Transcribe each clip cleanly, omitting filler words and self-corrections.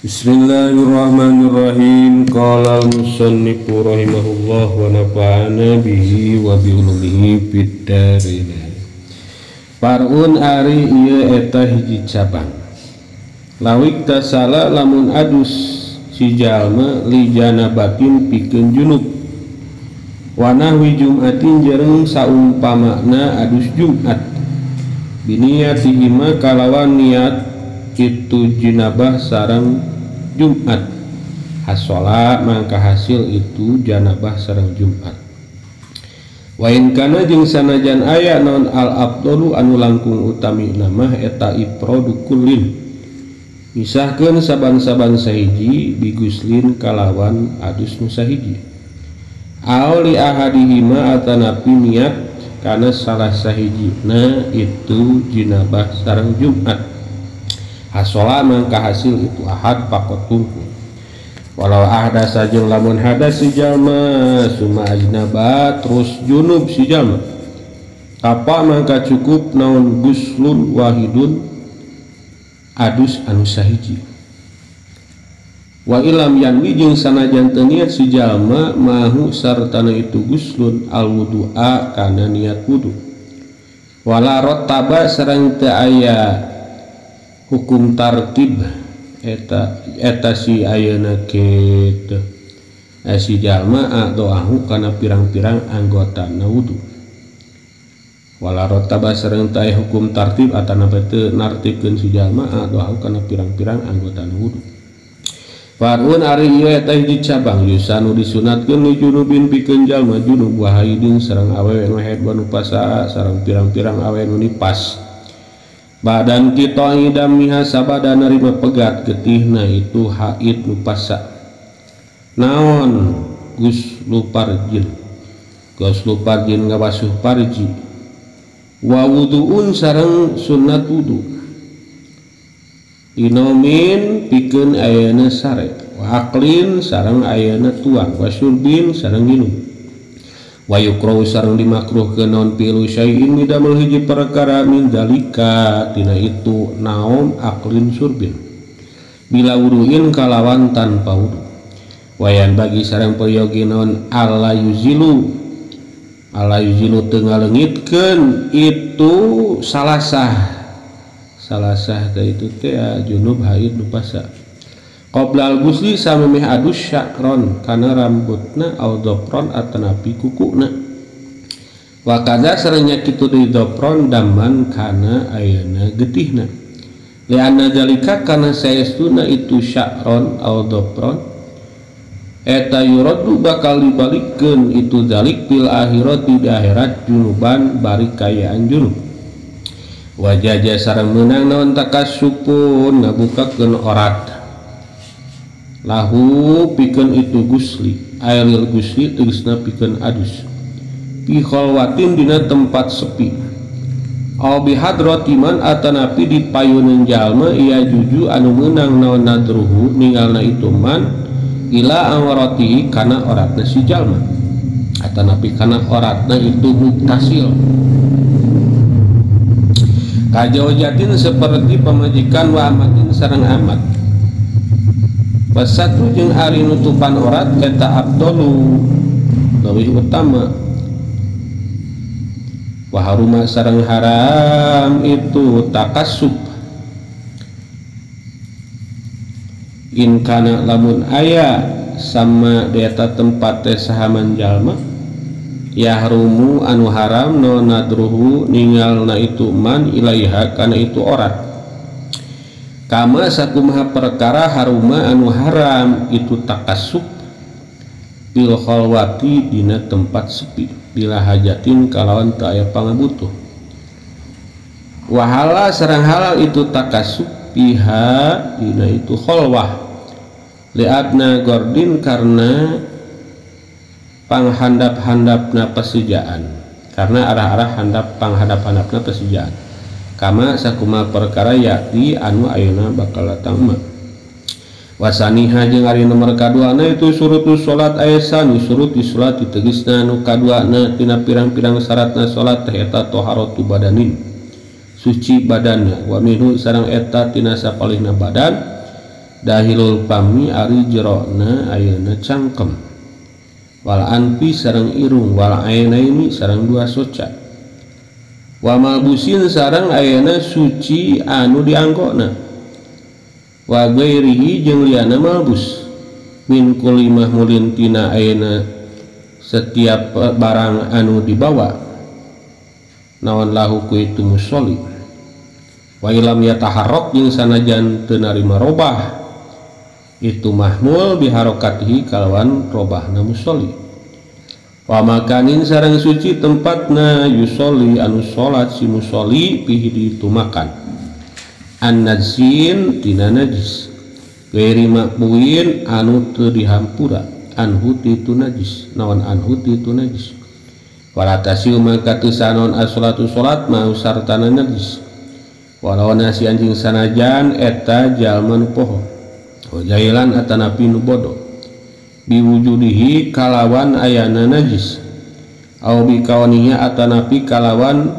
Bismillahirrahmanirrahim. Qala al-musannifu rahimahullah wa nafa'ana bihi wa bi ulumihi fid dharain. Parun ari ieu eta hiji cabang. Lawik tasala lamun adus si jalma li janabatin pikeun junub. Wa nahwi jumatin jeung saumpamana adus Jumat. Biniyatihima kalawan niat itu jinabah sareng Jumat. Hasola mangka hasil itu janabah sareng Jumat. Wa in kana jeung sanajan aya naon al afdalu anu langkung utami namah eta ifradu kullin. Misahkeun saban-saban sahiji biguslin kalawan adus nu sahiji. Aw li ahadihima atanapi niat kana salah sahiji na itu jinabah sareng Jumat. Hasola mangka hasil itu ahad pakot tungku. Walau ahdasa jeung lamun hadas si jalma suma ajnaba terus junub si jalma. Apa mangka cukup naon guslun wahidun adus anu sahiji. Wa ilam yanwi jeung sanajan teu niat si jalma mahu sartana itu guslun al wudu'a kana niat wudu. Wala rattaba sareng teu aya hukum tartib eta eta si ayeuna kitu si jalma doahu kana pirang-pirang anggotana wudu. Wala rattaba sareng teu aya hukum tartib atana teu nartibkeun si jalma doahu kana pirang-pirang anggotana wudu. Farun ari ieu eta hiji cabang yusanu disunatkeun li junubin pikeun jalma junub wa haidin sareng awewe nu haid wa nufasa sareng pirang-pirang awewe nu nipas. Badan kita idamiha sabada narima pegat getihna itu haid nupasa. Naon guslu parjin. Guslu parjin ngabasuh parji. Wa wuduun sareng sunat wudu. Dinomin pikeun ayeuna sare, wa aklin sareng ayeuna tuang, wa syurbin sareng minum. Wa yukrahu sareng dimakruhkeun naon pilu syai'in midamel hiji perkara min zalika tina itu naon aklin surbin bila wuduin kalawan tanpa wudu. Wayan bagi sareng peryogi naon alla yuzilu alla yuzilu teu ngaleungitkeun itu salasah salasah teh itu teh junub haid nupasa qoblal gusli samemeh adus syakron kana rambutna au dhofron atanapi kukuna. Wa kadza sareng kitu deui dhofron daman kana ayeuna getihna. Lianna zalika kana saestuna itu syakron au dhofron eta yuraddu bakal dibalikeun itu zalik fil akhirati di akhirat junuban bari kayaan junub. Wajaja sareng meunang naon takasupun ngabukakeun orat lahu pikeun itu gusli airil gusli tegasna pikeun adus fi khalwatin dina tempat sepi au bi hadrati man atanapi di payuneun jalma ia juju anu meunang naon nadruhu ningalna itu man ila awratihi kana oratna si jalma atanapi kana oratna itu muktasil. Kajaujatin seperti pemajikan wa amatin sareng amat. Wasatu jeung ari nutupan orat eta abdolu leuwih utama. Wa haruma sareng haram itu takasub. In kana lamun aya sama di eta tempat teh sahaman jalma yahrumu anu haram no nadruhu ningalna itu man ilaiha kana itu orat. Kama sakumaha perkara haruma anu haram itu takasub bil khalwati dina tempat sepi bila hajatin kalawan teu aya pangabutuh. Wahala sareng halal itu takasub biha dina itu khalwah liadna gordin karena panghandap-handapna pesejaan karena arah-arah handap panghandap-handapna pesejaan. Kama sakuma perkara yakti anu ayeuna bakal datang mah. Wasaniha jeung ari nomor kaduana itu surutus salat aya sani surut di salat ditegisna nu kaduana tina pirang-pirang syaratna salat teh eta taharatu badanin suci badanna wa minhu sareng eta tina sapalihna badan dahilul pami ari jerona ayeuna cangkem wal anfi sareng irung wal ainaini sareng dua soca wa malbusin sareng ayeuna suci anu dianggona wa ghairihi jeung liana malbus min kulli mahmulin tina ayeuna setiap barang anu dibawa naon lahu ku itu musolli wa ilam yataharrak jeung sanajan teu narima robah itu mahmul biharokatihi kalawan robahna musolli wa makanin sareng suci tempatna yusolli anu salat si musolli pihi di itu makan an najsin tina najis ghairi maqbuin anu teu dihampura anhu ti itu najis naon anhu ti itu najis wala tasiu maka teu sanon as-salatu salat mau sartana najis walau nasi anjing sanajan eta jalma nu poho jailan atanapi nu bodoh biwujudihi kalawan ayana najis au bikaunihi atanapi kalawan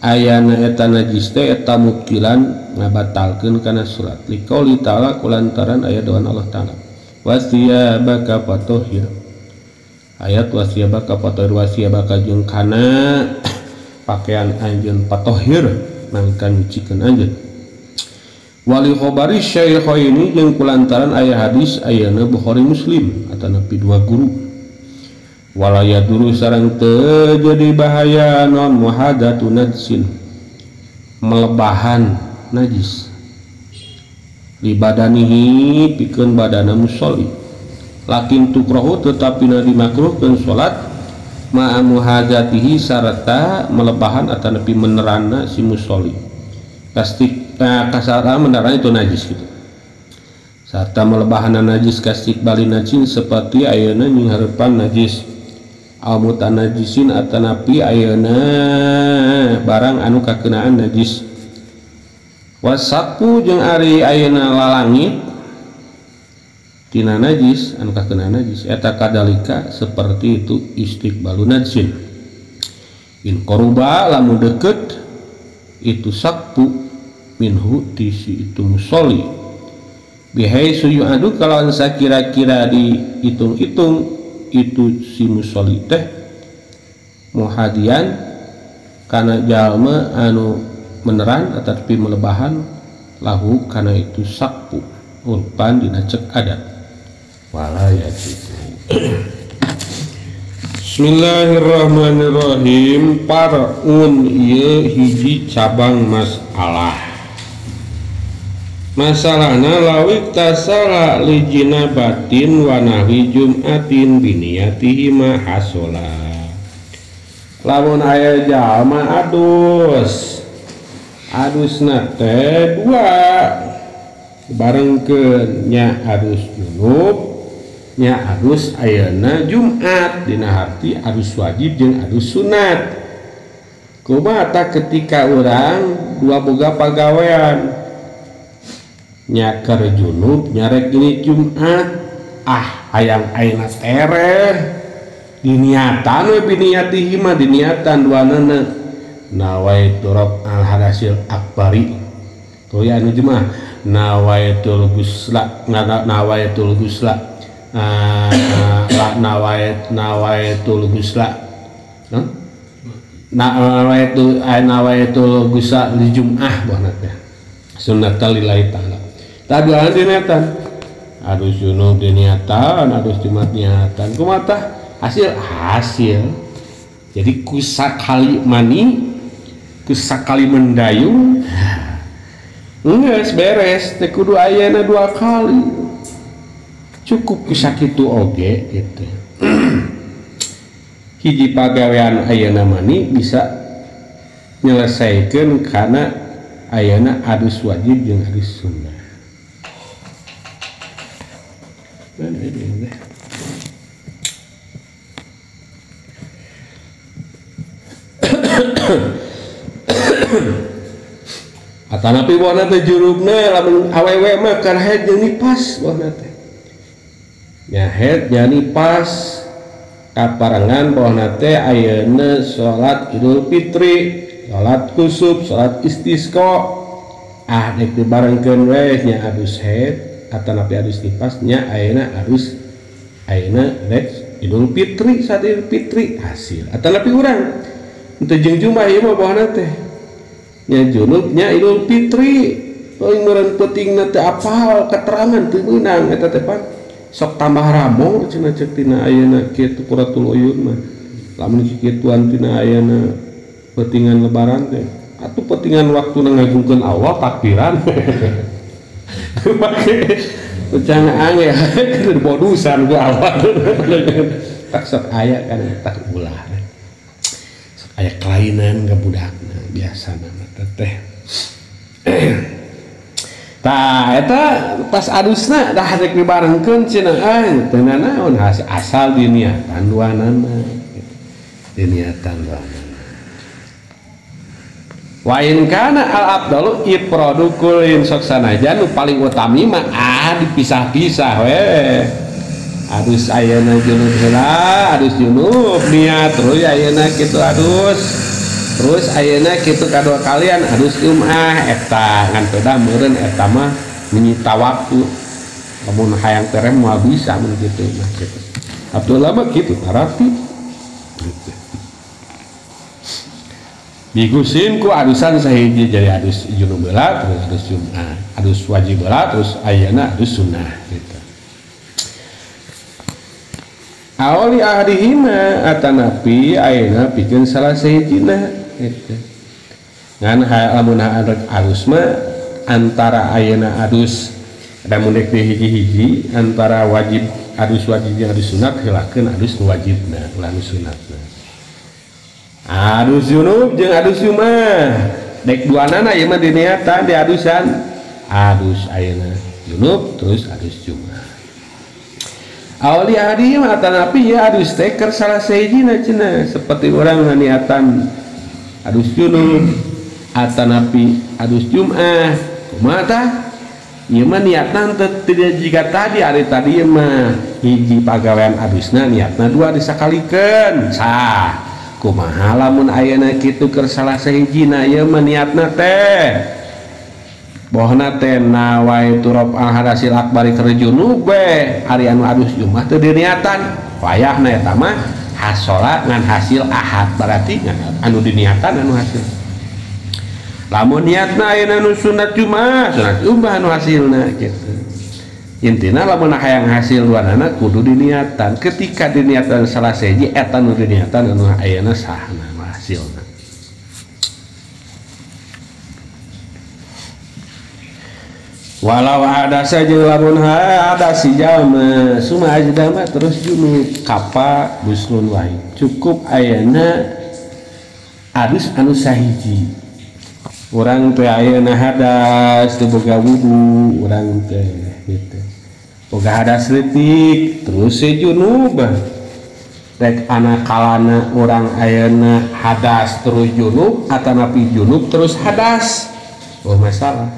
ayana eta najis teh eta mubtilan ngabatalkeun kana salat liqauli ta'ala kulantaran aya doan Allah ta'ala wasiyabaka fatohir ayat wasiyabaka fatohir wasiyabaka jeung kana pakaian anjeun patohir mangka nyucikeun anjeun wali khobari syaikhaini jeung kulantaran aya hadis ayana Bukhari Muslim atanapi dua guru wala yaduru sareng teu jadi bahaya non muhadatu najsin melebahan najis libadanihi pikeun badana musolli lakin tukrohu tetapi na dimakruhkeun salat ma'a muhadatihi sarta melebahan atanapi menerana si musolli kastik kasara mendaranya itu najis gitu serta melebahana najis kastik bali najis seperti ayeuna nyingharepan najis al mutanajisin atanapi ayeuna barang anu kakenaan najis wasaku jeung ari ayeuna lalangit tina najis anu kakenaan najis eta kadalika seperti itu istiqbalu najsin in qaruba lamun deket itu sakpu minhu tisi itu musolli bihai suyu adu kalau sakira-kira dihitung-hitung itu si musolli teh muhadian kana jalma anu meneran ataupun melebahan lahu kana itu sakpu urpan dina cek adat wala yajibu. Bismillahirrahmanirrahim. Parun ieu hiji cabang masalah. Masalahna lawik tasala li jinabatin wa nahwi jumatin biniyatihi ma hasola. Lamun aya jalma adus, adusna teh dua barengkeun nya adus junub nya adus ayeuna Jumat dina harti adus wajib jeung adus sunat. Kumaha tah ketika urang dua boga pagawean nyakar junub nyarek ini Jumat ah hayang ayeuna tereh diniatan we biniatihi mah diniatan duanana nawaitu rab al hadasil akbari tuh ya anu jemaah nawaitul gusla nawaitul gusla la nawait nawaitul gusla nawaitul nawaitul gusla di Jum'ah buahna teh sunnatal lillahi ta'ala. Tadi diniatan adus junub diniatan adus Jumat niatan kumaha hasil hasil jadi kusakali mani kusakali mendayung geus beres teh kudu ayana dua kali cukup kusakitu oge gitu. Hiji pagawean ayeuna mani bisa nyelesaikeun kana ayeuna adus wajib jeung adus sunnah. Atanapi buahna teh jurubna lamun awewe mah keur haid jeung nipas buahna teh. Nya haid nya nipas kaparengan buahna teh ayeuna salat Idul Fitri, salat kusub, salat istisqa. Ah dek dibarengkeun we nya adus haid atanapi adus nifas nya ayeuna adus ayeuna rek Idul Fitri saat Idul Fitri hasil atanapi urang teu jeung Jumat ieu mah bohna teh nya junubnya Idul Fitri paling meureun peutingna teh apal keterangan teu meunang eta teh pan sok tambah ramo cenah ceuk tina ayeuna kitu Quratul Uyun mah lamun kikituan tina ayeuna peutingan lebaran teh atuh peutingan waktuna ngagungkeun Allah takbiran pake ucang ange keur bodusan ku Allah tak sok aya kan tak ulah sok aya kelainan ka budakna biasana mah teh. Tah eta pas adusna dah rek dibarengkeun cenah ah teu nanaon asal diniatan duanana diniatan duanana. Wa in kana al afdalu ifradu kullin sok sanajan nu paling utami mah ah dipisah-pisah we. Adus ayeuna junub heula, adus junub niat terus ayeuna kitu adus. Terus ayeuna kitu kadua kalian adus jum'ah eta ngan peda meureun eta mah menyita waktu. Lamun hayang tereh moal bisa mun kitu mah kitu. Abdullah mah kitu tarati. Gitu. Digusin ku adusan sahiji jadi adus junub heula terus adus jum'ah, adus wajib heula terus ayeuna adus sunnah gitu. Awali ahdihima atanapi ayeuna pikeun salah sahijina gitu. Ngan lamun arek adus mah antara ayeuna adus lamun rek hiji-hiji antara wajib adus wajib jeung adus sunat heulakeun adus nu wajibna ulah nu sunatna. Adus junub jeung adus jumah dek duanana ieu mah diniatan di adusan adus ayeuna junub terus adus jumah. Awali adi mah atanapi ya adus teh keur salah sahijina cenah seperti urang niatan adus junub atanapi adus jumah kumaha tah ieu mah niatna teu tidak jika tadi ari tadi ieu mah hiji pagawean adusna niatna dua disakalikeun sah. Kumaha lamun ayeuna kitu keur salah sahijina ieu mah niatna teh bohna teh nawaitu raf'al hadasil akbari keur junub we ari anu adus jumah teu diniatan wayahna eta mah hasola ngan hasil ahad berarti ngan anu diniatan anu hasil. Lamun niatna ayeuna nu sunat jumah anu hasilna kitu. Intina lamun hayang hasil duanana kudu diniatan ketika diniatan salah sahiji eta nu diniatan anu ayeuna sahna hasilna. Walau ada saja lamun ada si jalma suma ajdama terus junub kapa guslun wae cukup ayeuna adus anu sahiji. Urang teh ayeuna hadas teu boga wudu urang teh gitu. Boga hadas leutik terus si junub rek anakalana urang ayeuna hadas terus junub atanapi junub terus hadas oh masalah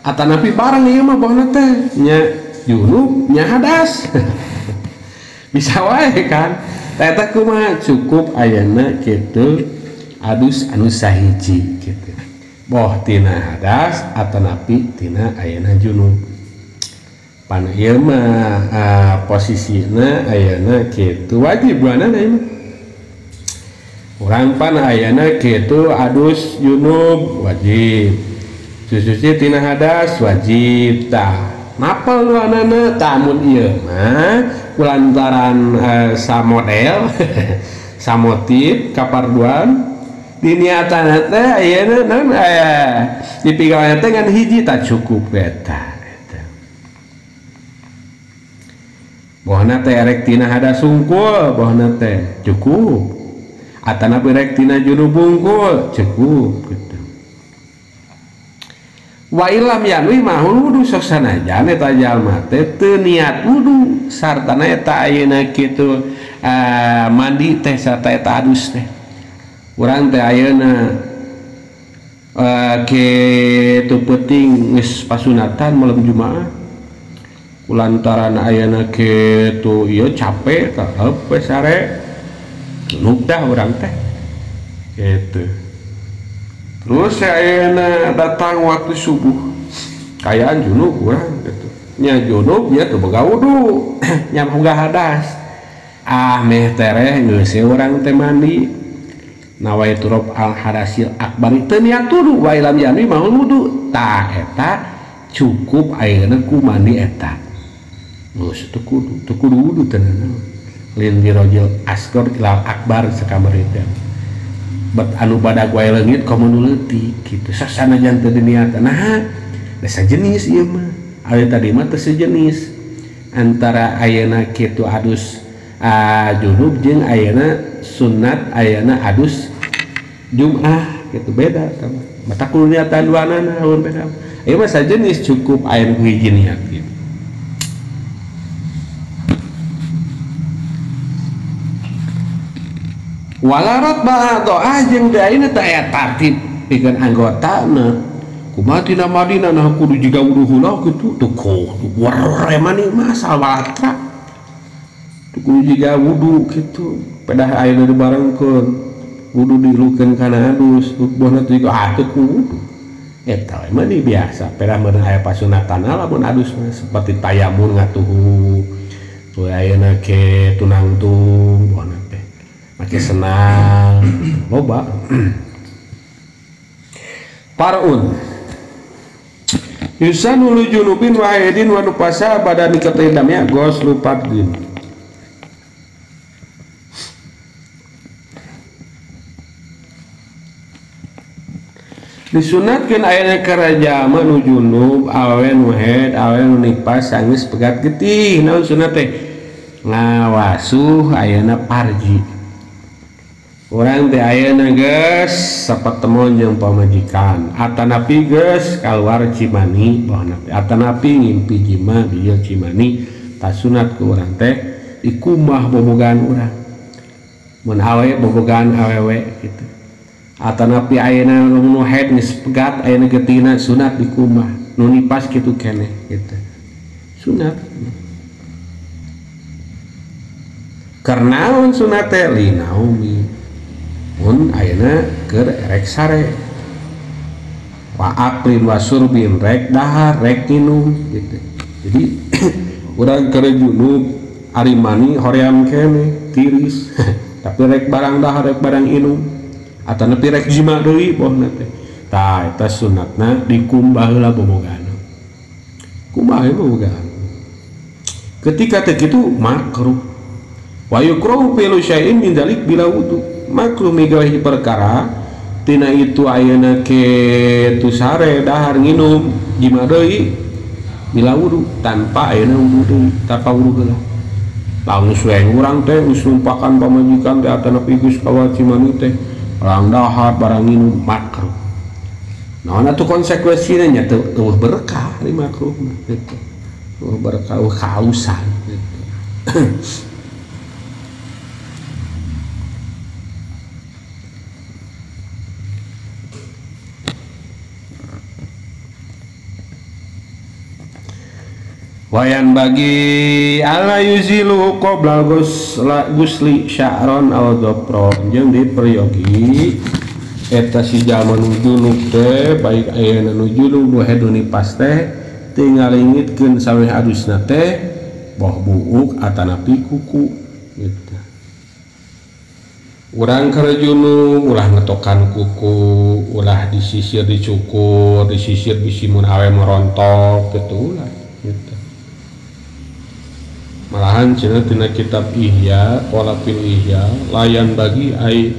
atanapi bareng ieu mah bohna teh nya junub nya hadas bisa wae kan eta kumaha cukup ayeuna kitu adus anu sahiji kitu boh tina hadas atanapi tina ayeuna junub pan ieu mah posisina ayeuna kitu wajib duanana ieu mah urang pan ayeuna kitu adus junub wajib susuci tina hadas wajib tah napal duanana tah mun ieu mah kulantaran samodel samotif kaparduan diniatan teh ayeuna naon aya dipigawean teh ngan hiji tak cukup eta. Bohna teh rek tina hadas sungkul bohna teh cukup atanapi rek tina junub bungkul cukup gitu. Wa ilam yanwi mahul wudu sok sanajan eta jalma teh teu niat wudu sartana eta ayeuna kitu mandi teh sarta eta adus teh urang teh ayeuna kitu peuting geus pasunatan malam Jumaah kulantaran ayeuna kitu ieu capek taheup we sare junub dah urang teh kitu. Terus ayeuna datang waktu subuh kayaan junub urang gitu. Nya junub nya teu boga wudu nya boga hadas. Ah meh tereh geus urang teh mandi. Nawaitu rob al hadasil akbar teu niat wudu wa ilam yanwi maul wudu. Tah eta cukup ayeuna ku mandi eta. Geus teu kudu wudu teh naon. Lin dirojil asgor ilal akbar sakamari teh. Bet anu badag wae leungit komo nu leutik kitu. Sasanajan teu diniatan. Nah, da sajenis ieu mah. Ari tadi mah teu sejenis. Antara ayeuna kitu adus junub jeung ayeuna sunat ayeuna adus Jum'ah kitu beda tah. Mata kudu niatan duanana lamun beda. Ieu mah sajenis cukup ayeuna ku hiji niat kitu. Walarat ba'doah jeung teu ayeuna teh aya tartib pikeun anggotana. Kumaha tina Madinah nah kudu jiga wudu heula kitu teu kudu waremani mah salwatra. Teu kudu jiga wudu kitu. Pedah ayeuna dibarengkeun wudu dilukeun kana adus, buahna teh ah teu kudu. Eta we mah biasa pedah meunang aya pasunatana lamun adus mah seperti tayamun ngatuhu. Tuh ayeuna ke tunangtung buahna teh. Make senang loba. Parun yusanu li junubin wa haidin wa nufasa badani ketidamnya goslu fardin. Disunatkeun ayeuna ka jalma nu junub awewe nu haid awewe nu nifas sanggeus pegat getih. Naon sunat teh? Ngawasuh ayeuna parji. Urang teh ayeuna geus sapatemon jeung pamajikan atanapi geus kaluar cimani bahna teh atanapi ngimpi jima bijil cimani tasunat ku urang teh dikumbah bobogaan urang mun awe bobogaan awewe kitu atanapi ayeuna nu haid geus pegat ayeuna getihna sunat dikumbah nu nipas kitu keneh kitu sunat. Karena sunat teh linaumi mun ayeuna keur rek sare wa aklin wa surbin rek dahar rek minum gitu. Jadi urang keur junub ari mani hoream keneh tiris tapi rek barang dahar rek barang inum atanapi rek jima deui bohna teh. Tah eta sunatna dikumbah heula bobogaana. Kumbah bobogaan. Ketika teh kitu makruh. Wa yukrahu fi'lu syai'in min dzalik bila wudu. Makruh migawe perkara tina itu ayeuna ke tu sare dahar nginum jima deui bila wudu tanpa ayeuna wudu deui tanpa wudu heula. Langsung urang teh geus numpakan pamajikan teh atanapi geus kawa cimani teh barang dahar barang nginum makruh. Naon atuh konsekuensina nya teu eueuh berkah di makruh mah kitu. Eueuh berkah eueuh kahalusan gitu. Wayan bagi ala yuzilu qabla gusli sya'ron aw dhafron jeung diperyogi eta si jalma nu junub teh baik ayeuna nu junub nu haid nu nipas teh teu ngalingitkeun saweh adusna teh boh buuk atanapi kuku gitu. Urang keur junub ulah ngetokan kuku, ulah disisir dicukur, disisir bisi mun awe merontok gitu ulah gitu. Malahan cenah tina kitab Ihya, Qalafil Ihya, layan bagi ai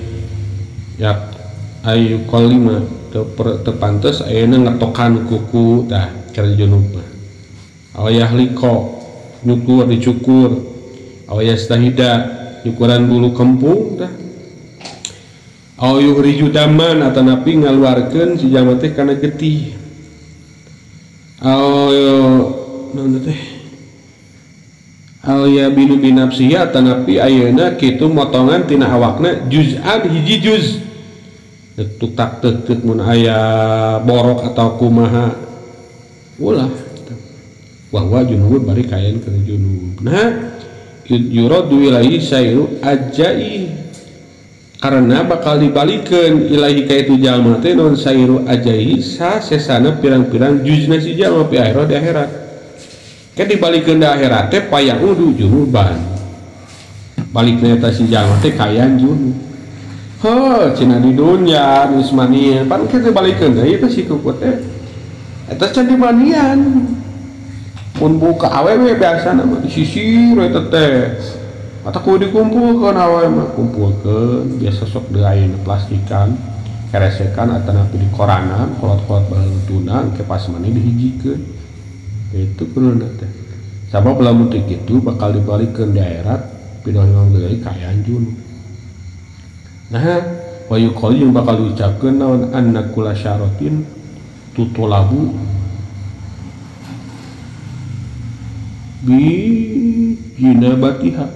yak ayu qalima teu pantes ayeuna ngetokan kuku tah keur junub mah. Awayah liko nyukur dicukur, awayah stahida nyukuran bulu kempung tah. Aw yuhriju daman atanapi ngaluarkeun si jalma teh kana getih. Aw naon teh? Al yabinu binafsihi atanapi ayeuna kitu motongan tina awakna juz'an hiji juz. Tuk tak tek mun aya borok atau kumaha ulah wa huwa junubun bari kayan kana junub. Nah yuradu ilaihi sairu ajai karena bakal dibalikeun ilahi ka itu jalma teh non sairu ajai sa sesana pirang-pirang juzna si jalma pi akhirat di akhirat. Ke dibalikeun di akhirat teh payaudu junuban. Balikna eta si jalma teh kaayaan junub. Heuh cenah di dunya geus manian pan ke dibalikeun deui eta si kuku teh. Eta can dimanian. Mun buka awewe biasana mah disisir eta teh. Atau kudu dikumpulkeun awewe mah kumpulkeun biasa sok deui ayeuna plastikan. Keresekan atau napi di koranan kolot-kolot baheultuna ke pas mani dihijikeun itu kudu teh sabab lamun teu kitu bakal dibalikeun di akhirat pidohong deui kaayaan junub. Nah wa yuqal jeung bakal diucapkeun naon anna kula syaratin tutulabu bi jinabatiha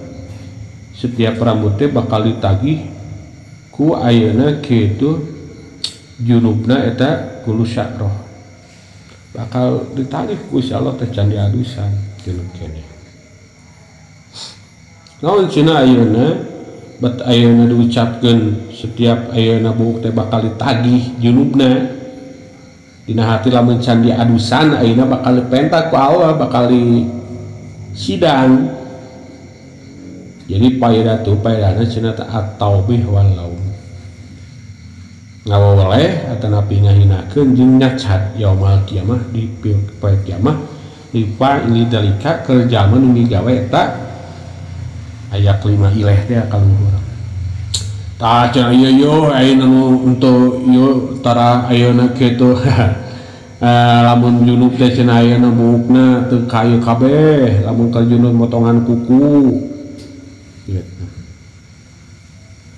setiap rambut teh bakal ditagih ku ayeuna kitu junubna eta kulu sya'roh bakal ditagih ku insyaallah teh can diadusan junub keneh. Naon cenah ayeuna bat ayeuna diucapkeun setiap ayeuna buuk teh bakal ditagih junubna dina hati lamun can diadusan ayeuna bakal dipenta ku Allah bakal di sidang. Jadi paedah tuh paedahna cenah teh at-taubih wal laum ngawaweleh atanapi ngahinakeun jeung nyacat yaumal kiamah di poe kiamah lifa ini dalika keur jalma nu migawe eta aya kelima ileh teh kaluhur. Tah cenah ieu yo ayeuna nu untuk yo tara ayeuna kitu lamun junub teh cenah ayeuna buukna teu kayu kabeh lamun ka junub motongan kuku gitu.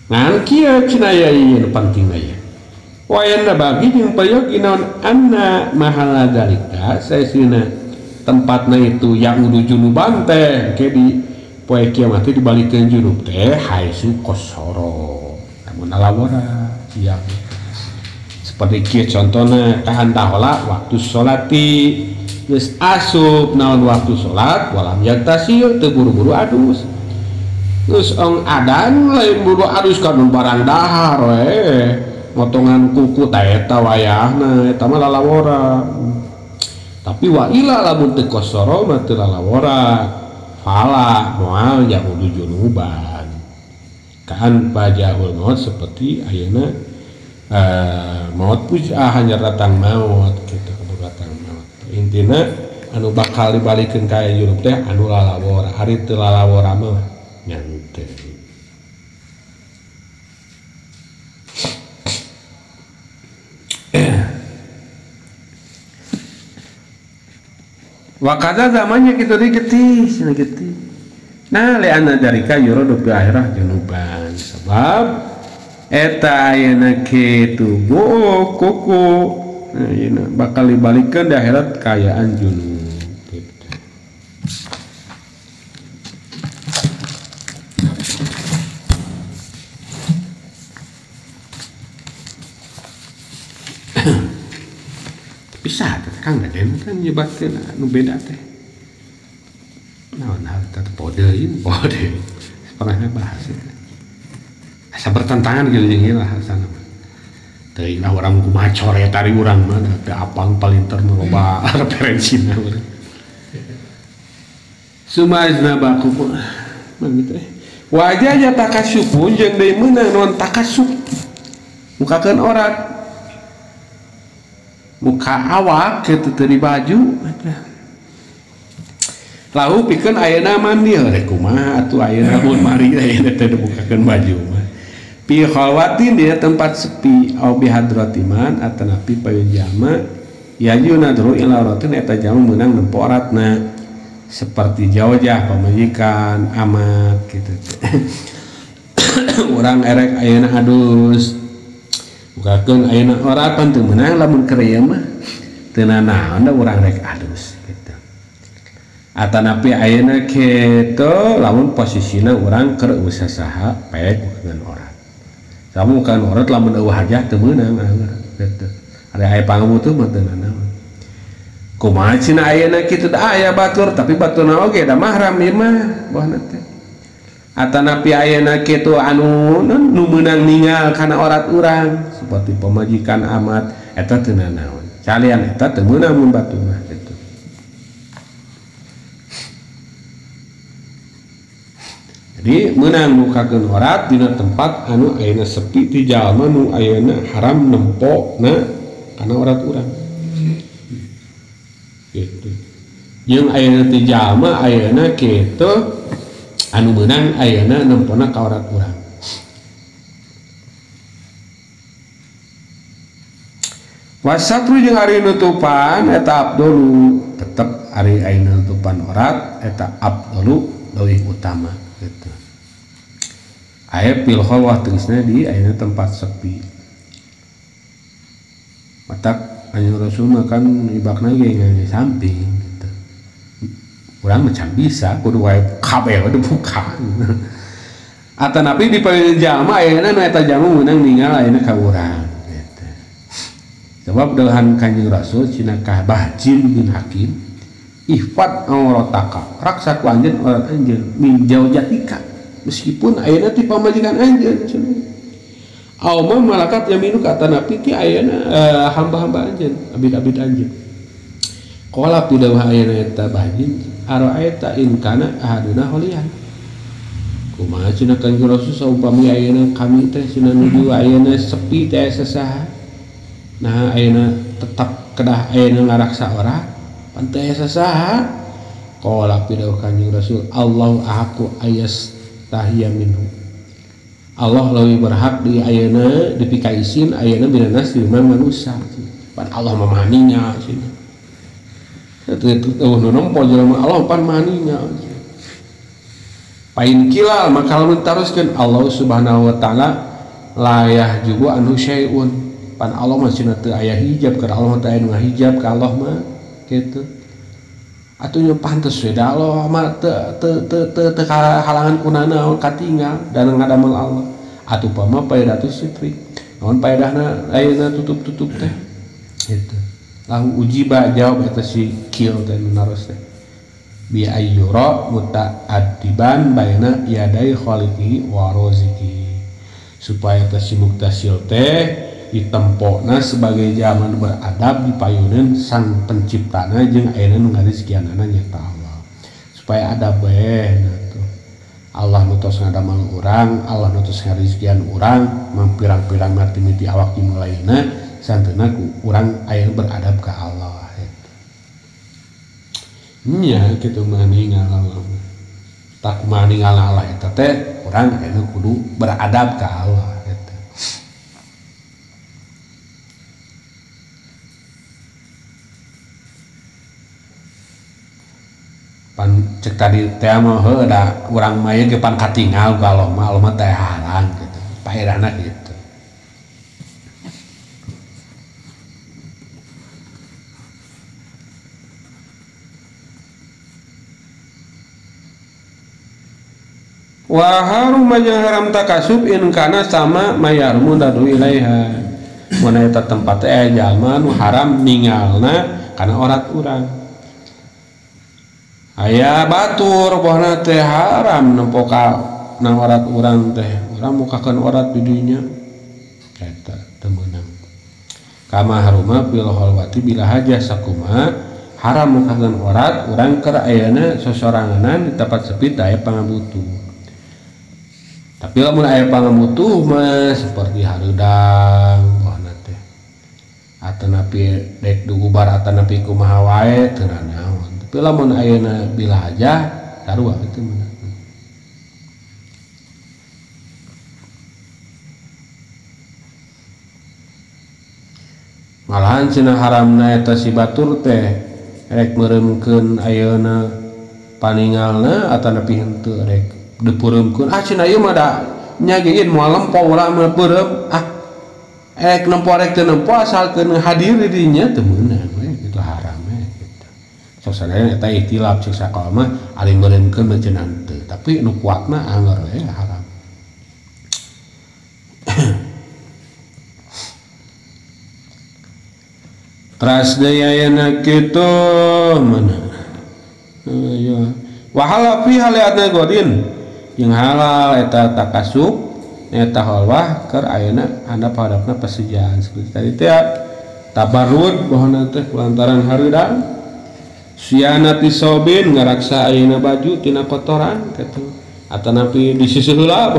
Ngan kieu cenah ieu nu pentingna ieu. Wayana bagi jeung peryogi naon anna mahala dalika saesina tempatna itu yang udu junuban teh ke di poe kiamat teh dibalikeun junub teh haitsu qasara lamun alawara siang seperti kieu contona kahan tahola waktu salati geus asup naon waktu salat walam yaktasil teu buru-buru adus geus ong adan lain buru adus kana barang dahar we motongan kuku ta eta wayahna eta mah lalawora. Tapi wa ila lamun teu qasara mah teu lalawora fala moal yahudu junuban kaan pajahul maut seperti ayeuna maut pujah hanya datang maut gitu kudu datang maut. Intina anu bakal dibalikeun ka junub teh anu lalawora ari teu lalawora mah nyanteun. Wakada zamannya gitu getih, sini getih. Nah, li'anna dzalika yuradu bi akhirah junuban. Sebab eta ayeuna kitu buuk kuku. Nah, ayeuna bakal dibalikeun di akhirat kaayaan junub. Gitu. Bisa Kang Deden kan nyebatkeun anu beda teh. Naon hal teh podein pode. Pernah bahas itu. Asa bertentangan gitu jeung ieu lah sana. Teuing lah urang kumaha coret ari urang mah teu apang palinter mah loba referensina urang. Sumazna baku mah gitu teh. Wajah nya takasupun jeung deui meunang naon takasup. Mukakeun orat. Muka awak kitu teu di baju lahu pikeun ayeuna mandi rek kumaha atuh ayeuna mun mari ayeuna teh dibukakeun baju mah pi khalwatin di tempat sepi au bi hadratiman atanapi payun jalma yaju nadru ila ratin eta jalma meunang nempo oratna seperti jaujah pamajikan amat kitu urang erek ayeuna adus bukakeun ayeuna orat pan teu meunang lamun keur ieu mah teu nanaon da urang rek adus kitu. Atanapi ayeuna kitu lamun posisina urang keur eueuh saha paek bukakeun orat. Samu bukakeun orat lamun eueuh hajah teu meunang kitu. Ari aya pangabutuh mah teu nanaon. Kumaha cenah ayeuna kitu da aya batur tapi baturna oge da mahram ieu mah bohna teh. Atanapi ayeuna kitu anu nu meunang ningal kana orat urang seperti pemajikan amat eta teu nanaon. Calian eta teu meunang mun batur mah kitu. Jadi meunang mukakeun aurat dina tempat anu ayeuna sepi ti jalma nu ayeuna haram nempona kana aurat urang. Gitu. Jeung ayeuna ti jalma ayeuna kitu anu meunang ayeuna nempona ka aurat urang. Wasatru jeung ari nutupan eta abdulu, tetep ari ayeuna nutupan aurat eta abdulu leuwih utama gitu. Aya fil khalwah tegasna di ayeuna tempat sepi. Matak Kanjeng Rasul mah kan ibakna ge ngangge samping gitu. Urang mah can bisa kudu wae kabeh dibuka. Atanapi di payun jalma ayeuna nu eta jalma meunang ningal ayeuna ka urang gitu. Sebab deuhan Kanjeng Rasul cenah ka Bahjin bin Hakim, ihfad aurataka, raksa ku anjeun aurat anjeun min jaujatika, meskipun ayeuna ti pamajikan anjeun cenah. Aw ma malakat yaminu ka atanapi ti ayeuna hamba-hamba anjeun, abid-abid anjeun. Qala pidawah ayeuna eta Bahjin, ara'aita in kana ahaduna holian. Kumaha cenah Kanjeng Rasul saumpami ayeuna kami teh cenah nuju ayeuna sepi teh sasaha. Nah ayeuna tetap kedah ayeuna ngaraksa ora pan teh sasaha. Qala pidawah Kanjeng Rasul, Allahu ahaqqu ayas tahiya minhu. Allah leuwih berhak di ayeuna dipikaisin ayeuna binanas di manusia. Pan Allah mah maha ningal cenah. Teu nu nempo jelema Allah pan maha ningal. Pain kilal maka lamun taroskeun Allah Subhanahu wa taala la yahjubu anhu syai'un. Pan Allah mah cenah teu aya hijab, keur Allah teh aya nu ngahijab ka Allah mah kitu. Atuh nya pantes we da Allah mah teu teu halangan kunanaon katinggal dan ngadamel Allah. Atuh pama paedatus sitri. Naon paedahna ayeuna tutup-tutup teh kitu. Lahu ujiba jawab eta si kil teh nu naros teh. Bi ayyura muta'addiban baina yadai khaliqihi wa raziqihi. Supaya teh si muktasil teh ditempokna sebagai zaman beradab di payunan sang penciptana jeung ayeuna nu ngarizkianana nyata Allah. Supaya adab we nah tuh. Allah nu tos ngadamel urang, Allah nu tos ngarizkian urang, mampirang-pirang martimiti awak jeung lainna santena ku urang ayeuna beradab ka Allah gitu. Nya kitu mah ningal Allah. Tak kumaha ningal Allah eta teh urang ayeuna kudu beradab ka Allah gitu. Pan cek tadi teh mah heuh da urang mah ieu ge pan katingal ku Allah mah, Allah mah teh halang gitu. Paerahna gitu. Wa haruma jeung haram takasub in kana sama mayarmu dadu ilaiha. Mun eta tempat teh jalma nu haram ningalna kana orat urang. Aya batur bohna teh haram nempo ka na orat urang teh. Urang mukakeun orat di dinya. Eta teu meunang. Kama haruma fil khalwati bila hajah sakumaha haram mukakeun orat urang keur ayeuna sosoranganan di tempat sepi teh aya pangabutuh. Tapi lamun aya pangabutuh mah seperti hareudang bohna teh. Atanapi dek dugubar atanapi kumaha wae teu nanaon. Tapi lamun ayeuna bila hajah sarua kitu mah. Malahan cenah haramna eta si batur teh rek meureumkeun ayeuna paningalna atanapi henteu rek dipeureumkeun. Ah cenah ieu mah da nya ge moal lempo ulah mah peureum. Ah rek nempo rek teu nempo asalkeun hadir di dinya teu meunang we kitu haram we kitu. Sok sadaya eta ikhtilaf cek sakola mah ari meureumkeun mah cenah henteu, tapi nu kuat mah angger we haram. Teras deui ayeuna kitu mana? Ayo. Wa halal fi haliatna godin. Jeung halal eta takasub eta halwah keur ayeuna handap hadapna pasejaan seperti tadi teh tabarrud bohona teh kulantaran hareudang. Sianati sobin ngaraksa ayeuna baju tina kotoran kitu. Atanapi disusul heula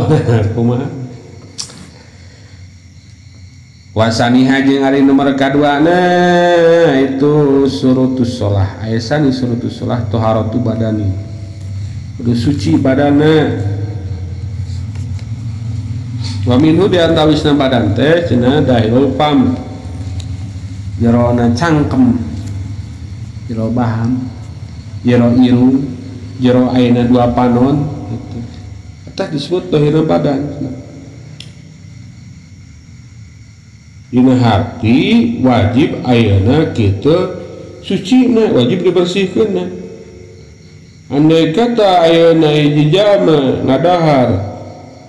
kumaha. Wasaniha jeung ari nomor kaduana itu surutus shalah. Aya sani surutus shalah taharatu badani. Kudu suci badana. Wa minhu di antawisna badan teh cenah dahilul pam. Jerona cangkem, jero baham, jero irung, jero ayeuna dua panon gitu. Eta disebut dahilul badan. Dina hati wajib ayeuna kitu sucina, wajib dibersihkeunna. Andai kata ayeuna hiji jalma ngadahar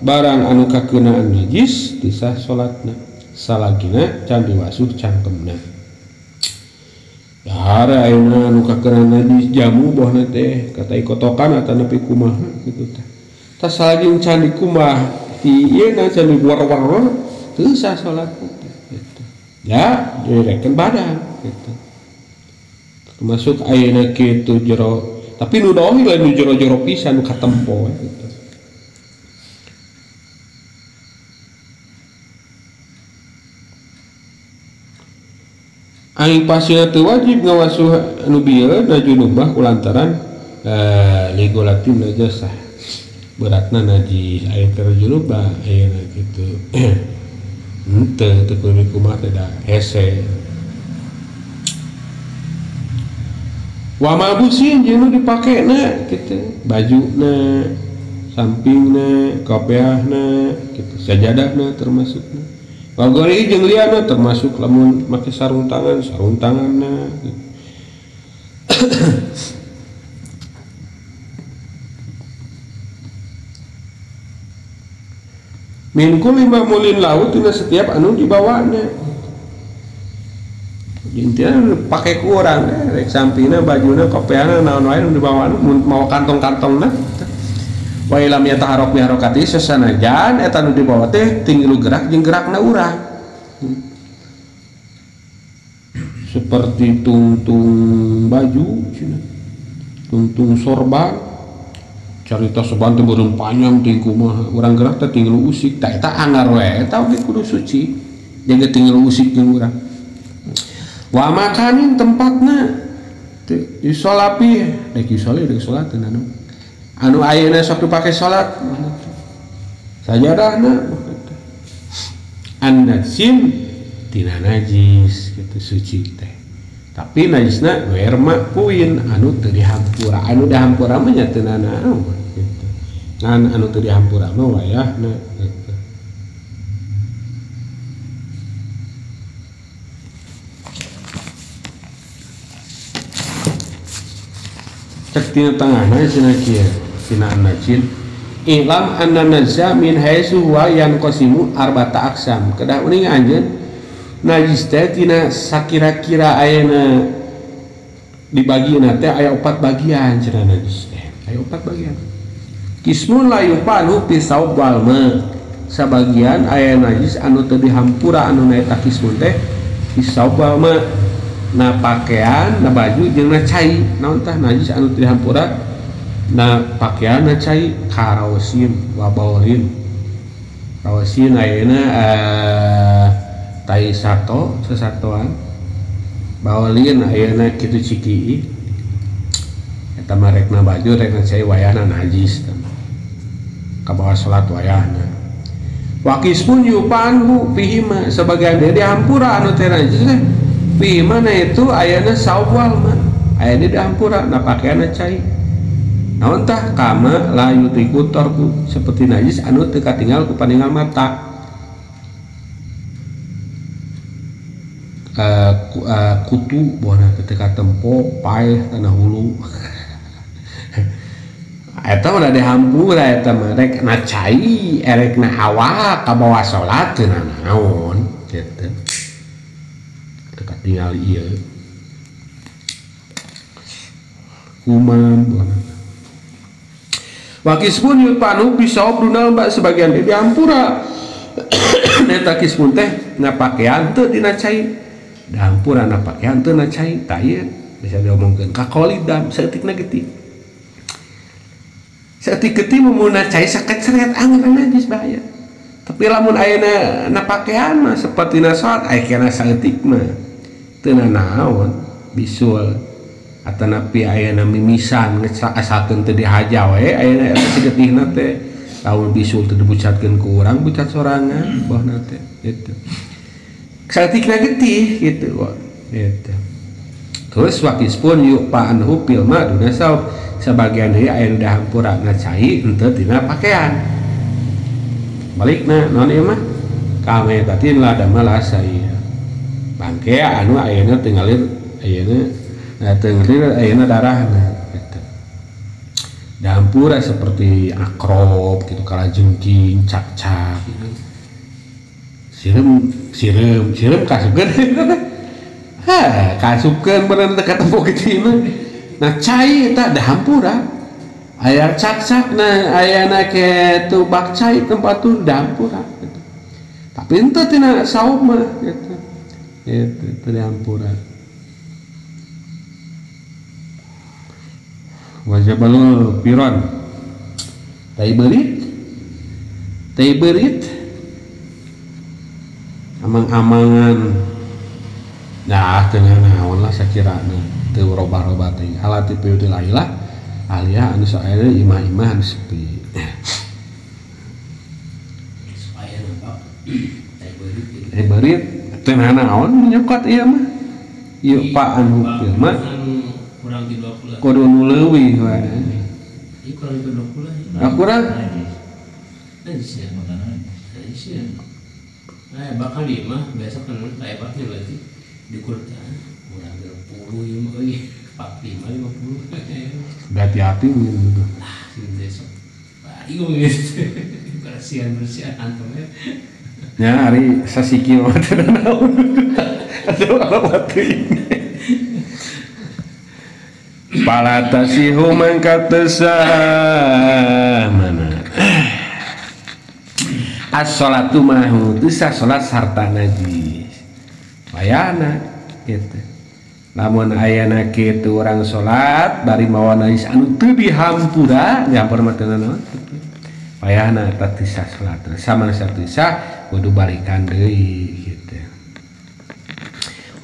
barang anu kakeunaan najis teu sah salatna, salagina can diwasuh cangkemna. Dahar ayeuna anu kakeunaan najis jamu bohna teh kata ikotokan atanapi kumaha kitu teh. Tah salagi can dikumbah ti ieu na can diwar-war teu sah salatna. Ya, direkan badan gitu. Termasuk ayeuna kitu jero, tapi nu dohi lain nu jero-jero pisan nu katempo gitu. Aing pasina teu wajib ngawasuh anu bieu na junubah kulantaran ligolatin najasah. Beratna najis aya keur junubah ayeuna kitu. Henteu teu kudu kumaha teh da hese. Wa malbusin jeung nu dipakena kitu, bajuna, sampingna, kopiahna, kitu, sajadahna termasukna. Wa gori jeung liana termasuk lamun make sarung tangan, sarung tanganna gitu. Min kulli ma'mulin lahu tina setiap anu dibawanya. Intinya pake ku urang rek sampingna bajuna kopiahna naon wae nu dibawa mun mau kantong-kantongna. Wa ilam yataharok bi harokati sasanajan eta nu dibawa teh tinggal gerak jeung gerakna urang. Seperti tungtung baju cenah. Tungtung sorban carita soban teh beureum panjang ting kumaha urang gerak teh tinggal usik tah eta anggar we eta oge kudu suci jeung tinggal usik jeung urang. Wa makanin tempatna disolapi rek disoli rek salat teh anu anu ayeuna sok dipake salat sajadahna an-najsim tina najis kitu suci teh. Tapi najisna werma kuin anu teu dihampura, anu dihampura mah nya teu nanaon gitu. Ngan anu teu dihampura mah wayahna gitu. Cek tina tengahna cenah kieu, tina najin ilam anna najsa min haitsu huwa yanqasimu arba'ata aqsam. Kedah uning anjeun najis teh tina sakira-kira ayeuna dibagina teh aya 4 bagian cenah najis teh. Aya 4 bagian. Kismun la yufalu fi saub wal ma. Sabagian aya najis anu teu dihampura anu na eta kismun teh fi saub wal ma. Na pakaian, na baju jeung na cai. Naon tah najis anu teu dihampura? Na pakaian na cai karaosin wa baulin. Raosin ayeuna tai sato sesatoan baolin ayeuna kitu ciki eta mah rekna baju rekna cai wayahna najis kabawa salat wayahna. Wa kismun yupanhu fihima sebagian deui dihampura anu teh najis teh fihima na itu ayeuna saub wal ma ayeuna dihampura na pakaianna cai naon tah kama la yutiku tarku seperti najis anu teu katinggal ku paningal mata. Kutu bohna ketika tempo paeh tanah hulu eta mah dihampura eta mah rek na cai erek na awak kabawa salat teu nanaon kitu teu katingal ieu kuman bohna. Wa kismun yutanu bisaub dunal ba sebagian dihampura eta kismun teh na pakaian teu dina cai dihampura na pakaian teu na cai tah ieu bisa diomongkeun kakolidam saeutikna geutik. Saeutik getih mun cai sakecret angger najis bahaya. Tapi lamun ayeuna na pakean mah sapertina salat aya kana saeutik mah teu nanaon bisul atanapi ayeuna mimisan geus asalkeun teu dihaja we ayeuna eta si getihna teh lamun bisul teu dibucatkeun ku urang bucat sorangan bohna teh gitu. Saeutikna getih gitu gitu. Terus wakis pun yuk pa anhu pilma duna saub sebagian deui aya nu dahampura cai henteu tina pakaian. Balikna naon ieu mah kametatin la damala saya. Bangke anu ayeuna teu ngalir ayeuna teu ngalir ayeuna darahna gitu. Dahampura seperti akrob gitu kalajengking cakcak gitu. Sireum sireum sireum kasupkeun. Ha, kasupkeun bener teh katempo kitu mah. Nah cai eta dahampura. Aya cakcak na ayana kitu bak cai tempat tuh dahampura gitu. Tapi henteu tina saum mah gitu. Gitu teu dahampura. Wajabalul piron. Tai beurit. Tai beurit. Amang-amangan. Nah, teu naon lah sakirana teu robah-robah teh. Alati piutil lailah alia anu saena imah-imah anu sepi. Supaya nampak tai beurit teu naon nyokot ieu mah. Ieu pak anu ieu mah kurang di 20. Kudu nu leuwih wae. Ieu kurang di 20. Ah kurang. Najis ya, najis ya. Nah, bakal di mah biasa kan lebarnya berarti dikurang kurang 20 ieu mah euy. 45 50. Hati-hati gitu. Ah, besok. Bingung gitu. Bersihan-bersihan antemnya. Ya, hari sasiki mah teu naon. Aduh, apa teuing. Pala tasihu mangka teu sah mana. As-sholatu mahu teu sah salat sarta najis. Wayana gitu. Lamun ayana kitu urang salat bari mawa najis anu teu dihampura, dihampura mah teu naon. Wayana eta teu sah salat. Samana teu sah kudu balikan deui gitu.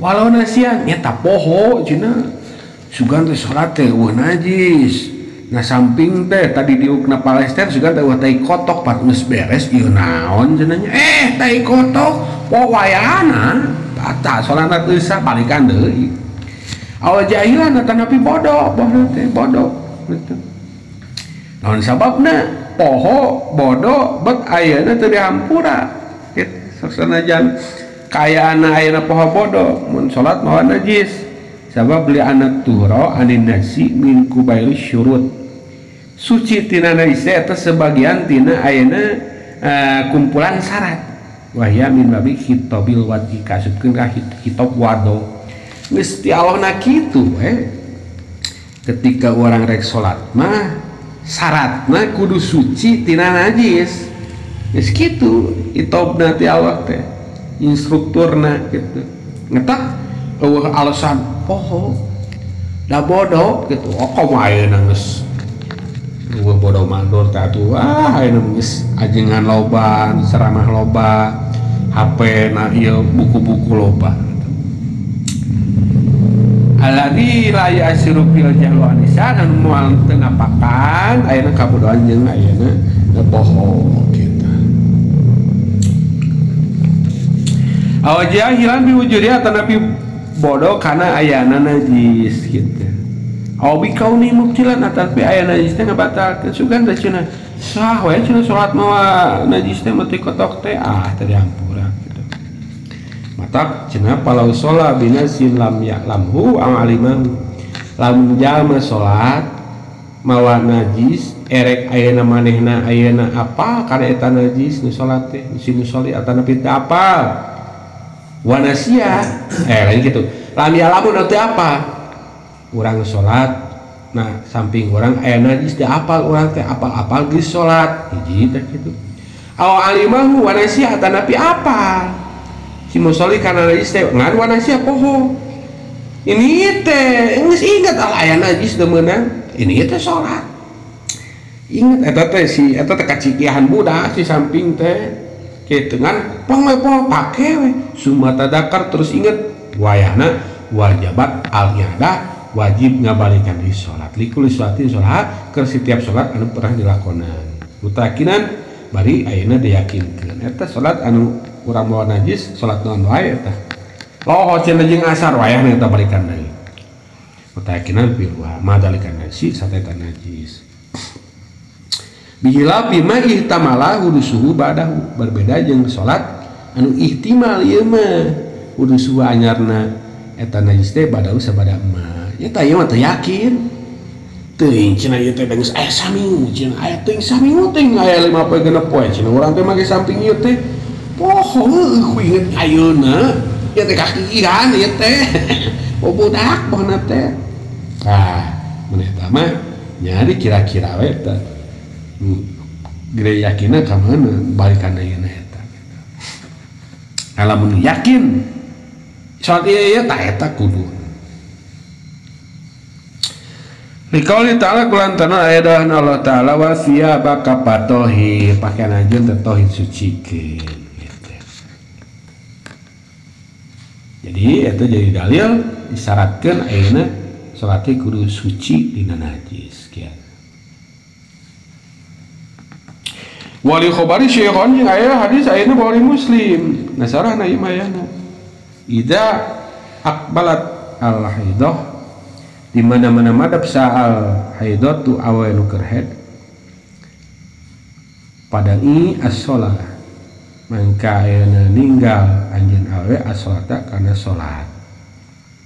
Walau nasian nya poho cenah. Sugan teh salat teh eueuh najis. Nah samping teh tadi diukna Palestina sugan teh eueuh tai kotok pat geus beres ieu naon cenah nya. Tai kotok poho wayana. Batal salatna teu sah balikan deui. Awal jahilan tetapi bodoh, bodoh teh bodoh gitu. Naon sababna poho bodoh bet ayeuna teu dihampura gitu. Sanajan kaayaan ayeuna poho bodoh mun salat mawa najis. Sabab li anak tuhra anin nasi min kubaili syurut. Suci tina najis eta sebagian tina ayeuna kumpulan syarat. Wahya min babi khitabil wadi kasupkeun ka khitab wado. Geus ti Allahna kitu we. Ketika orang rek salat mah syaratna kudu suci tina najis. Geus kitu itobna ti Allah teh. Instrukturna gitu. Ngetak eueuh alasan poho da bodoh gitu. Oh komo ayeuna geus eueuh bodoh mandor teh atuh. Ah ayeuna geus ajengan loba, ceramah loba, HP na ieu buku-buku loba. Alladzi la ya'siru fil jahlu anisan anu moal teu ngapakan ayeuna kabodohan jeung ayeuna poho gitu. Aw jahilan biwujudiha tanapi bodoh karena ayana najis gitu. Aw bikauni mubtilan atapi ayana najis teh ngabatalkeun sugan teh cenah sah we cenah salat mawa najis teh mati kotok teh ah teu dihampura gitu. Matak cenah palau sholat binasin lam ya'lamhu am alimahu. Lamun jalma salat mawa najis erek ayeuna manehna ayeuna apa kana eta najis nu salat teh si musolli atanapi teu apal. Wanasia lain gitu. Lam ya'lamun teu apa. Urang salat nah samping urang aya najis teu apal urang teh apal-apal geus salat hiji teh kitu. Aw alimahu wanasia atanapi apa. Si musolli kana najis teh ngan wanasia poho. Ini teh geus ingat al aya najis teu meunang. Ini teh salat. Ingat eta teh si eta teh kacikiahan budak si samping teh kitu ngan pong we pong pake we summa tadakar terus inget wayahna wajabat al i'adah wajib ngabalikan di salat likuli salatin salat keur setiap salat anu pernah dilakonan mutakinan bari ayeuna diyakinkeun eta salat anu urang mawa najis salat naon wae eta loho cenah jeung asar wayahna eta balikan deui mutakinan piluha madalikan nasi sateta najis bihilafi ma ihtamala hudusuhu ba'dahu berbeda jeung salat anu ihtimal ieu mah hudusuhu anyarna eta najis teh badahu sabada mah nya tah ieu mah teu yakin teuing cenah ieu teh geus aya saminggu cenah aya teuing saminggu teuing aya 5 poe 6 poe cenah urang teh make samping ieu teh poho heueuh ku inget ayeuna ieu teh kakikihan ieu teh budak pohna teh ah mun eta mah nyari kira-kira we eta gede yakinna ka mana balikan ayeuna eta lamun yakin salat ieu tah eta kudu liqauli ta'ala kulantana ayat Allah ta'ala wa thiyabaka fatohir pakaian anjeun teh tohir sucikeun gitu. Jadi itu jadi dalil disyaratkeun ayeuna salat teh kudu suci dina najis kieu. Wali khabari syekhon jeung aya hadis ayeuna Bukhari Muslim. Nasarahna ieu mah ayana. Idza aqbalat al haidah di mana-mana madab sa'al haidatu awe nu keur haid pada i as-shalah mangka ayeuna ninggal anjeun awe as-sholata kana salat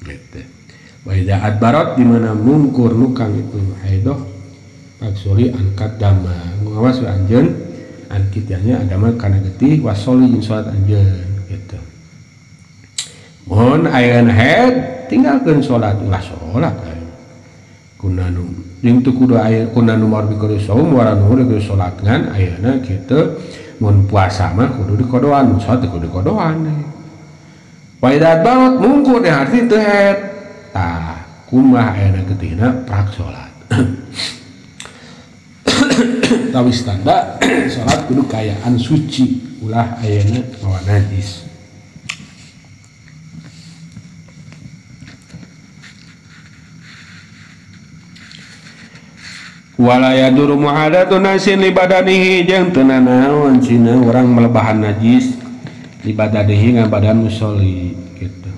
gitu. Wa idza adbarat di mana mungkur nukang itu haidah paksuri angkat dama ngawas we anjeun angkitnya agama kana getih wasoli jeung salat anjeun gitu. Mun ayeuna haid tinggalkeun salat ulah salat kunanu jeung teu kudu aya kunanu mar bikudu saum waranu kudu salat ngan ayeuna kitu mun puasa mah kudu dikodoan mun salat kudu dikodoan wa idza barat mungkur teh arti teu haid tah kumaha ayeuna getihna prak salat tawis tanda salat kudu kayaan suci ulah ayeuna mawa najis. Wala yaduru muhadatun nasin li badanihi jeung teu nanaon cina urang melebahan najis li badanihi ngabadan musolli gitu.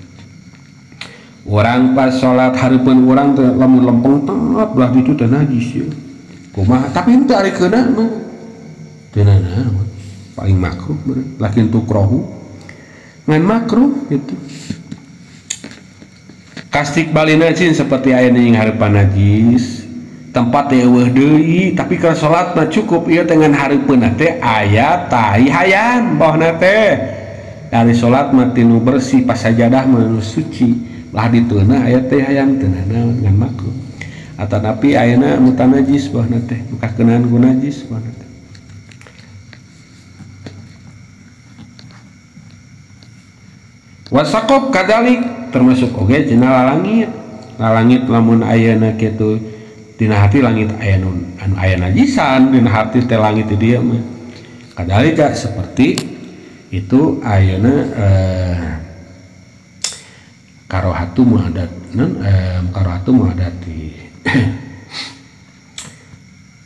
Urang pas salat hareupeun urang teh lamun lempeng tep belah ditu teh najis ieu. Kumaha tapi henteu ari keuna mah teu nanaon paling makruh meureun lakin tukrohu ngan makruh gitu. Kastik balina cin seperti aya jeung hareupan najis tempat teh eueuh deui tapi keur salat mah cukup ieu dengan hareupeunna teh aya tai hayam bawahna teh dari salat mah tinu bersih pas sajadah mah nu suci lah diteuna aya teh hayam teu nanaon ngan makruh atanapi ayeuna mutanajis bawahna teh nu kakeunaan ku najis bawahna teh. Wasaqab kadalik termasuk oge cenah lalangit lalangit lamun ayeuna kitu dina hati langit aya nu anu aya najisan dina hati teh langit di dieu mah kadalika seperti itu ayeuna karohatu muhadat non karohatu muhadati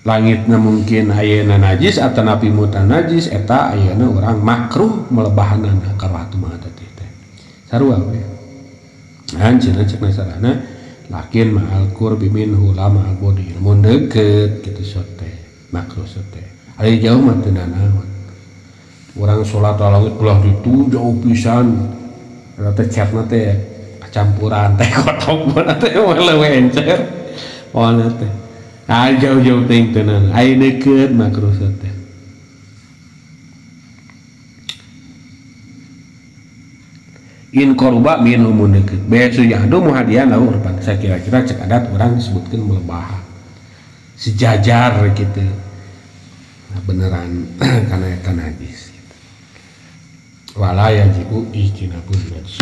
langitna mungkin ayeuna najis atanapi mutanajis eta ayeuna urang makruh melebahanana karohatu muhadati teh sarua we nah cenah cek nasarana lakin ma'al qurbi minhu la ma'al bodi mun deukeut kitu sote makruh sote ari jauh mah teu nanaon urang salat langit belah ditu jauh pisan eta teh catna teh kacampuran teh kotok mana teh leuwih encer poana teh ah jauh-jauh teuing teu nanaon ari deukeut makruh sote. In korba min umun deukeut besu yahdu muhadian lahu urpan saya kira-kira cek adat orang disebutkeun melebahan sejajar gitu nah, beneran karena eta najis gitu. Wala yajibu ijtinabun najis.